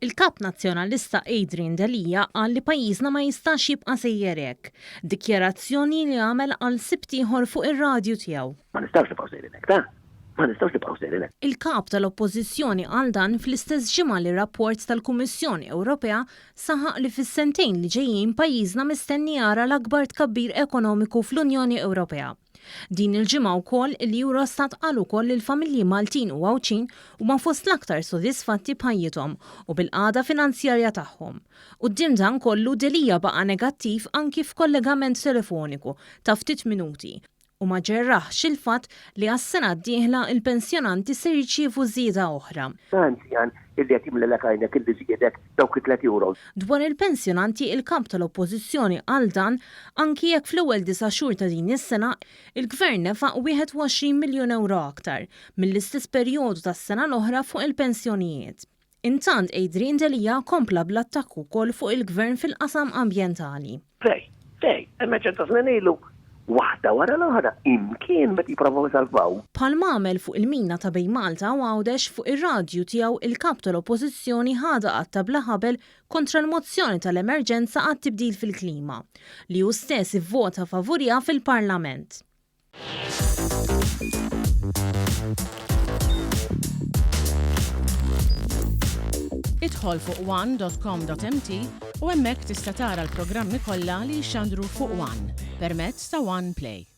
Il-Kap Nazzjonalista Adrian Delia qal li pajjiżna ma jistax jibqa' sejjer hekk. Dikjarazzjoni li għamel għal Sibt ieħor fuq ir-radju tiegħu. Ma nistgħux nibqgħu sejrin hekk, ta! Ma nistgħux nibqgħu sejrin hekk. Il-Kap tal-Oppożizzjoni qal dan fl-istess ġimgħa li rapport tal-Kummissjoni Ewropea saħaq li fis-sentejn li ġejjin pajjiżna mistenni jara l-akbar tkabbir ekonomiku fl-Unjoni Ewropea. Din il-ġimgħa wkoll, il-Eurostat qal ukoll li l-familji Maltin u Għawdxin huma fost l-aktar sodisfatti b'ħajjithom u bil-qagħda finanzjarja tagħhom. Quddiem dan kollu, Delia baqa' negattiv anki f'kollegament telefoniku ta' ftit minuti u ma ġerraħx il-fatt li għas-sena d-dieħla l-pensjonanti se jirċievu żieda oħra. Anzjan illi qed jimlilek għajnek illi żiedek dawk it-tliet euros. Dwar il-pensjonanti, il-Kap tal-Oppożizzjoni qal dan anki jekk fl-ewwel disa' xhur ta' din is-sena, il-Gvern nefaq 21 miljun ewro aktar mill-istess perjodu tas-sena l-oħra fuq il-pensjonijiet. Intant Adrian Delia kompla bl-attakk ukoll fuq il-Gvern fil-qasam ambjentali. Fejn? Fejn? Hemm ċerta snin ilu, waħda wara l-oħra, imkien meta jipprovaw isalvaw. Bħal m'għamel fuq il-mina ta' bejn Malta u Għawdex, fuq ir-radju tiegħu il-Kap tal-Oppożizzjoni ħadha qatta' bla ħabel kontra l-mozzjoni tal-emerġenza għat-tibdil fil-klima, li hu stess ivvota favuriha fil-Parlament. Idħol fuq one.com.mt u hemmhekk tista' tara l-programmi kollha li jixxandru fuq One permezz ta' One Play.